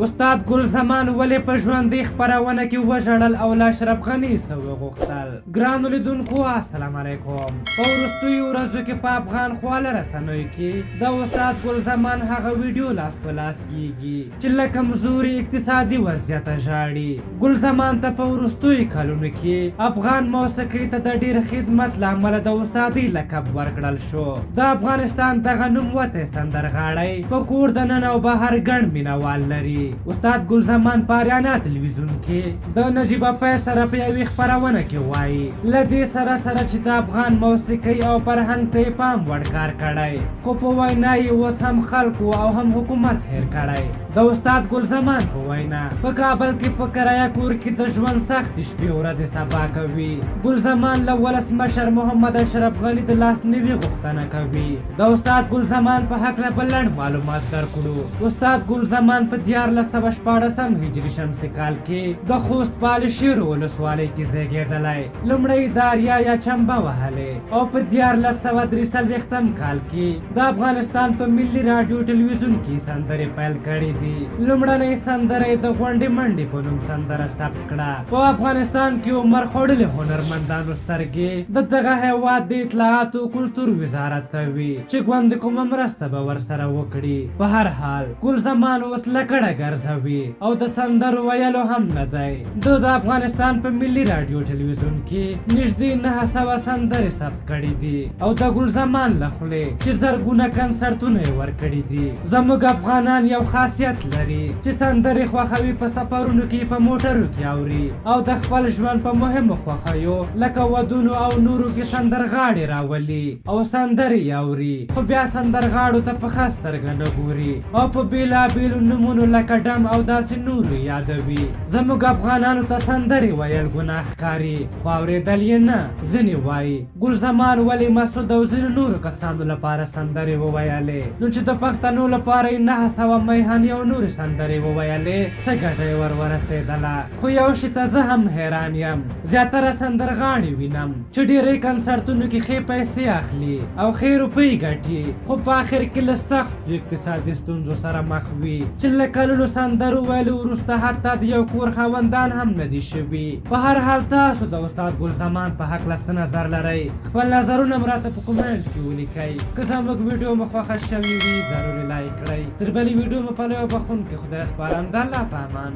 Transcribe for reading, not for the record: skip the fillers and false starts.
استاد ګل زمان ولې په ژوندۍ خپرونه کې وژړل او له اشرف غني څه وغوښتل؟ ګرانو لیدونکو السلام علیکم. په وروستیو ورځو کې په افغان خواله رسنیو کې د استاد ګل زمان هغه ویډیو لاس په لاس کیږي چې له کمزوري اقتصادي وضعیته ژاړي. ګل زمان ته په وروستیو کلونو کې افغان موسیقۍ ته د ډیر خدمت له امله د استادۍ لقب ورکړل شو. د افغانستان دغه نوموتی سندرغاړی په کور دننه او بهر ګڼ مینه وال لري. استاد ګل زمان په اریانا تلویزیون کې د نجیبه فیض سره په یوې خپرونه کې وايي، له دې سره سره چې د افغان موسیقۍ او فرهنګ ته یې پام وړ کار کړی، خو په وینا یې اوس هم خلکو او هم حکومت هېر کړی. د استاد ګل زمان په وینا، په کابل کې په کرایه کور کې د ژوند سختې شپې ورځې سبا کوي. ګل زمان له ولسمشر محمد اشرف غني د لاسنیوي غوښتنه کوي. د استاد ګل زمان په هکله به لنډ معلومات درکړو. استاد ګل زمان په 1316 هجري شمسي کال کې د خوست په علیشیرو ولسوالۍ کې زیږیدلی. لومړی د آریا یا چمبه وهلې او په 1343 کال کې د افغانستان په ملي راډیو ټلویزیون کې سندرې پیل کړې دي. لومړنۍ سندره یې د غونډې منډې په نوم سندره ثبت کړه. په افغانستان کې عمر خوړلي هنرمندانو سترګې د دغه هیواد د اطلاعاتو کلتور وزارت ته وي چې ګوندې کومه مرسته به ورسره وکړي. په هر حال ګل زمان اوس لکړه ګرځوي او د سندرو ویلو هم نه دی. ده د افغانستان په ملي راډیو ټلویزیون کې نږدې 900 سندرې ثبت کړې دي او د ګل زمان له خولې چې زرګونه کنسرتونه یې ورکړي دي. زموږ افغانان یو خاصیت لري چې سندرې خوښوي، په سفرونو کې په موټرو کې اوري او د خپل ژوند په مهمو خوښیو لکه ودونو او نورو کې سندرغاړي راولي او سندرې یې اوري، خو بیا سندرغاړو ته په ښه سترګه نه ګوري او په بېلابېلو نومونو لکه ډم او داسې نورو یې یادوي. زموږ افغانانو ته سندرې ویل ګناه ښکاري، خو اورېدل یې نه. ځینې وايي، ګل زمان ولې مسعود او ځینو نورو کسانو لپاره سندرې وویلې، نو چې د پښتنو لپاره یې 900 میهنې او نورې سندرې وویلې، څه ګټه یې ور ورسېدله؟ خو یو شي ته زه هم حیران یم، زیاتره سندرغاړي وینم چې ډېری کنسرتونو کې ښې پیسې اخلي او ښې روپۍ ګټي، خو په اخر کې له سختو اقتصادي ستونزو سره مخ وي چې له کلونو سندرو ویلو وروسته حتی د یو کور خاوندان هم نه دي شوي. په هر حال تاسو د استاد ګل زمان په هکله څه نظر لرئ؟ خپل نظرونه مو راته په کومنټ کې ولیکئ. که زموږ ویډیو مو خوښه شوې وي ضرور یې لایک کړئ. تر بلې ویډیو مو په لوی او بخښونکي خدای سپارم. د الله په امان.